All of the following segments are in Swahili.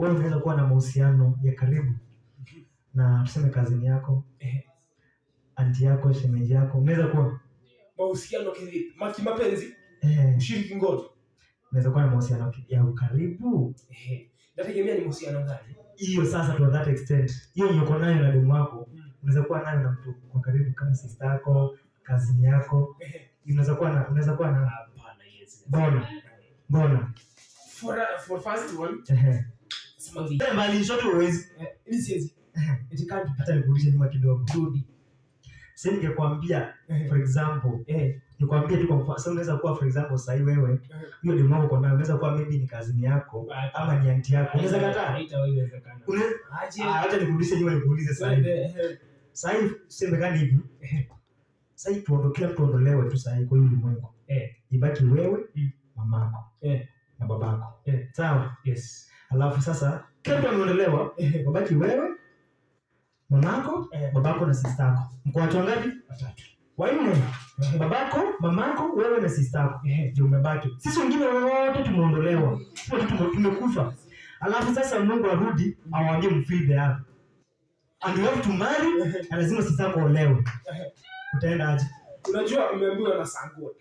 Wewe unaweza kuwa na mahusiano ya karibu na tuseme cousin yako, auntie yako, shemeji yako, unaweza kuwa Mahusiano kivipi? Kimapenzi? Eh, Ushiriki ngono? Unaweza kuwa na mahusiano ya ukaribu. Nategemea ni mahusiano gani. Hiyo sasa, to that extent, hiyo yenye uko nayo na demu wako, unaweza kuwa nayo na mtu kwa karibu kama sister yako, cousin yako, unaweza kuwa na Hapana, yes. Mbona? Mbona? For first one, sema hivi. Mbali short huwezi. Mimi siwezi. It can't be. Hata nikurudishe nyuma kidogo. Rudi. Sasa ningekwambia, for example, nikwambie tu kwa mfano, sasa unaweza kuwa, for example, sasa wewe, hiyo demu wako uko nayo, unaweza kuwa maybe ni cousin yako ama ni auntie yako. Unaweza kataa? Haitawezekana. Unaweza Aje. Ah, acha nikurudishe nyuma nikuulize sasa hivi. Twende. Sasa hivi semekani hivi. Sasa hivi tuondo kila mtu ondolewe tu sasa hivi kwa hii ulimwengu. Ibaki wewe, mamako na babako. Sawa? Yes. Alafu sasa kila mtu ameondolewa, wabaki wewe, mamako, babako na sister yako. Mko watu wangapi? Watatu. Wanne. Babako, mamako, wewe na sister yako. Ndio umebaki. Sisi wengine wote tumeondolewa. Wote tumekufa. Alafu sasa Mungu arudi awaambie mfill the earth. And you have to marry, na lazima sister yako olewe. Utaenda aje? Unajua umeambiwa na Sangoni.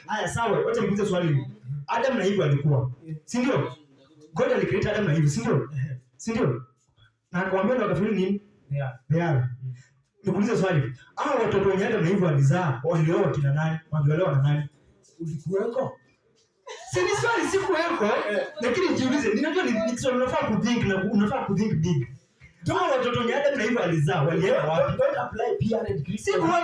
Haya, sawa, wacha nikuulize swali hili. Adam na Eve walikuwa. Si ndio? God alicreate Adam na Eve, si ndio? Si ndio? Na akamwambia ndio wakafill nini? Yeah. The earth. Nikuulize swali. Hao watoto wenye Adam na Eve walizaa, walioa kina nani? Waliolewa na nani? Ulikuweko? Si ni swali, sikuweko, lakini jiulize, ninajua ni swali unafaa kuthink na unafaa kuthink big. Hao watoto wenye Adam na Eve walizaa, walienda wapi? Don't apply PR and Christian. Sikuwa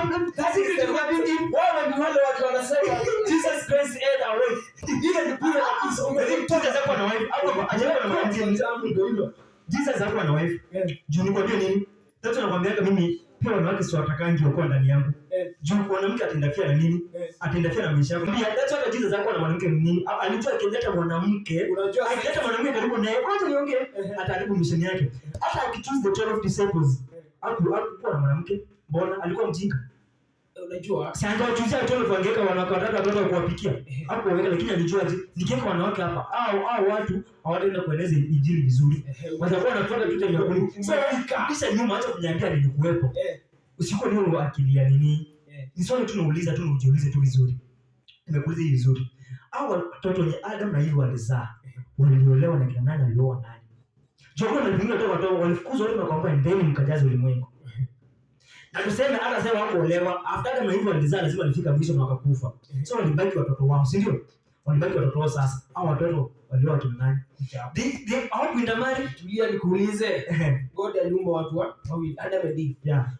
si critical thinking. Wao ni wale watu wanasema Jesus Christ had a wife. Ile ni bure kabisa. Lakini Jesus hakuwa na wife. Hakuwa hajakuwa na wife. Jambo ndio hilo. Jesus hakuwa na wife. Juu nikwambie nini? Sasa nakwambia mimi pia wanawake si watakangi wakuwa ndani yangu. Juu mwanamke atainterfere na nini? Atainterfere na maisha yako. Pia that's why Jesus hakuwa na mwanamke nini? Alijua akileta mwanamke, Unajua akileta mwanamke karibu naye, kwanza niongee, ataharibu mission yake. Hata akichoose the 12 disciples, hakukuwa na mwanamke. Mbona? Alikuwa mjinga. Unajua Si angewachoosea 12, wangeweka wanawake watatu watatu wa kuwapikia. Hakuwaweka, lakini alijua je, nikiweka wanawake hapa, au watu hawataenda kueleza injili vizuri. Watakuwa wanafuata tu cha kuni. So kisha nyuma acha kuniambia nilikuwepo. Usikuwa ni wewe akili ya nini? Ni swali tu nauliza tu, ujiulize tu vizuri. Nimekuuliza hivi vizuri. Hao watoto wenye Adam na Eve walizaa, waliolewa na kina nani, walioa nani? Jogoo na wengine watoto walifukuzwa wote, wakaambiwa endeni mkajaze ulimwengu. Na tuseme hata sasa hawakuolewa, after Adam na Eve walizaa, lazima walifika mwisho na wakakufa. So walibaki watoto wao, si ndio? Walibaki watoto wao sasa. Hao watoto walioa kina nani? They hawakuintermarry. Tulia nikuulize. God aliumba watu wawili, Adam and Eve. Yeah.